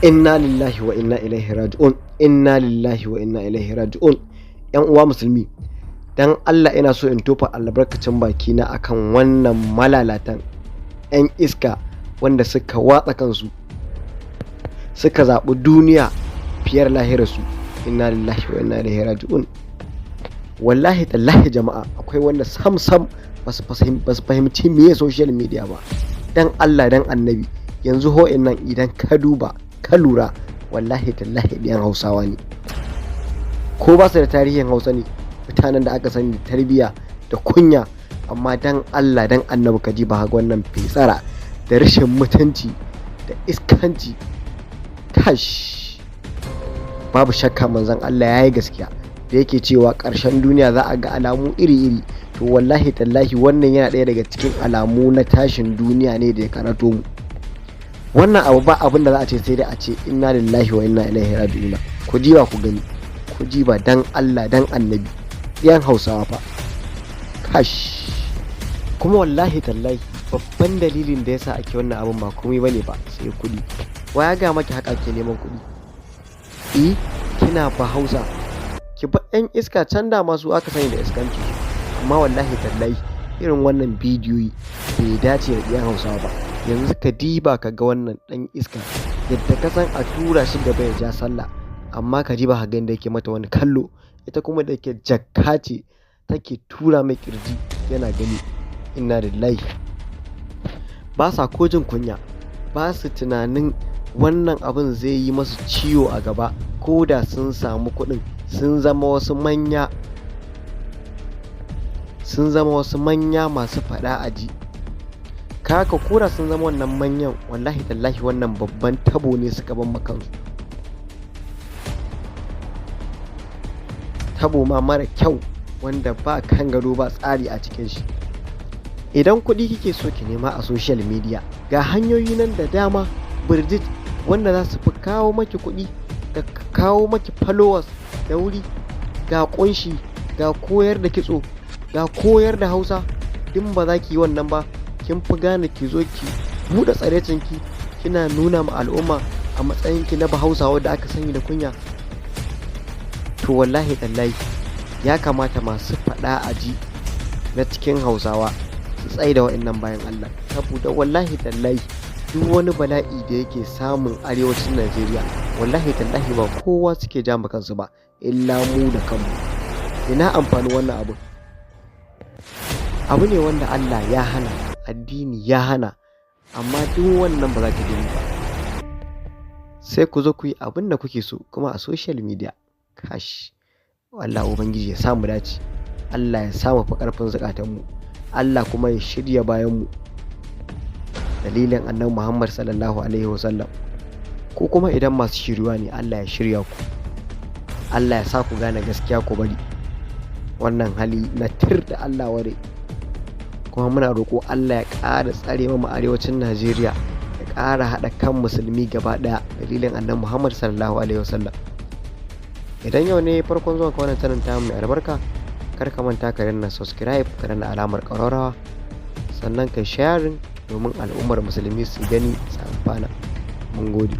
Inna lillahi wa inna ilaihi raji'un. Inna lillahi wa inna ilaihi raji'un. Yan uwa musulmi, dan Allah ina so in tofa albarkacin bakina akan wannan malalatan 'yan iska wanda suka watsa kansu, suka zaɓi duniya fiye da lahirarsu. Inna lillahi wa inna ilaihi raji'un. Wallahi tallahi jama'a, akwai wanda sam sam ba su fahimci meye social media ba. Dan Allah dan annabi, yanzu ho'in nan idan ka duba ka lura, wallahi tallahi ɗiyan Hausawa ne, ko ba su da tarihin Hausa ne, mutanen da aka sani da tarbiyya da kunya. Amma dan Allah dan annabi, ka ji ba wannan fitsara da rashin mutunci da iskanci. Kash, babu shakka manzon Allah ya yi gaskiya da yake cewa ƙarshen duniya za a ga alamu iri-iri. To wallahi tallahi wannan yana ɗaya daga cikin alamu na tashin duniya ne da ya karato mu. Wannan abu ba abin da za a ce sai dai a ce inna lillahi wa inna ilaihi raji'una. Ku ji ba ku gani, ku ji ba dan Allah dan annabi, ɗiyan Hausawa fa. Kash, kuma wallahi tallahi babban dalilin da yasa ake wannan abin ba komai bane ba sai kuɗi. Wa ya ga maki haka ake neman kuɗi? Eh, kina ba Hausa, ki ba 'yan iska can da masu aka sani da iskanci. Amma wallahi tallahi irin wannan bidiyoyi bai dace da ɗiyan Hausawa ba. Yanzu ka diba ka ga wannan ɗan iska, yadda ka san a tura shi gaba ya ja sallah, amma ka ji ba ka ga yadda yake mata wani kallo. Ita kuma da yake jakka ce, take tura mai kirji yana gani. Inna lillahi. Ba sa ko jin kunya, ba su tunanin wannan abin zai yi masu ciwo a gaba, ko da sun samu kuɗin sun zama wasu manya, sun zama wasu manya masu faɗa a ji. Kaka kora sun zama wannan manyan, wallahi tallahi wannan babban tabo ne suka ban kansu, tabo ma mara kyau wanda ba kan gado ba tsari a cikin shi. Idan kuɗi kike so ki nema a social media, ga hanyoyi nan da dama birjit wanda za su fi kawo maki kuɗi da kawo maki followers da wuri. Ga ƙunshi, ga koyar da kitso, ga koyar da Hausa. Duk ba za ki yi wannan ba, kin fi gane ki zo ki buɗe tsarecinki kina nuna ma al'umma a matsayinki na Bahausawa da aka sani da kunya. To wallahi tallahi ya kamata masu faɗa a ji na cikin Hausawa su tsaye da wa'annan bayan Allah, saboda wallahi tallahi duk wani bala'i da yake samun arewacin Najeriya, wallahi tallahi ba kowa suke ja kansu ba illa mu da kanmu. Ina amfanin wannan abu? Abu ne wanda Allah ya hana, addini ya hana, amma duk wannan ba za ka gani ba, sai ku zo ku yi abin da kuke so kuma a social media. Kash, Allah ubangiji ya samu dace, Allah ya samu fi karfin zukatanmu, Allah kuma ya shirya bayanmu dalilin annabi Muhammad sallallahu alaihi wasallam. Ko kuma idan masu shiryuwa ne, Allah ya shirya ku, Allah ya sa ku gane gaskiya ku bari wannan hali na tir da Allah ware. Kuma muna roƙo Allah ya ƙara tsare mu arewacin Najeriya, ya ƙara haɗa kan musulmi gaba ɗaya dalilin annabi Muhammad sallallahu alaihi wasallam. Idan yau ne farkon zuwan ka wannan channel ta mai albarka, kar ka manta ka danna subscribe, ka danna alamar ƙararrawa, sannan ka sharing domin al'ummar musulmi su gani su amfana. Mun gode.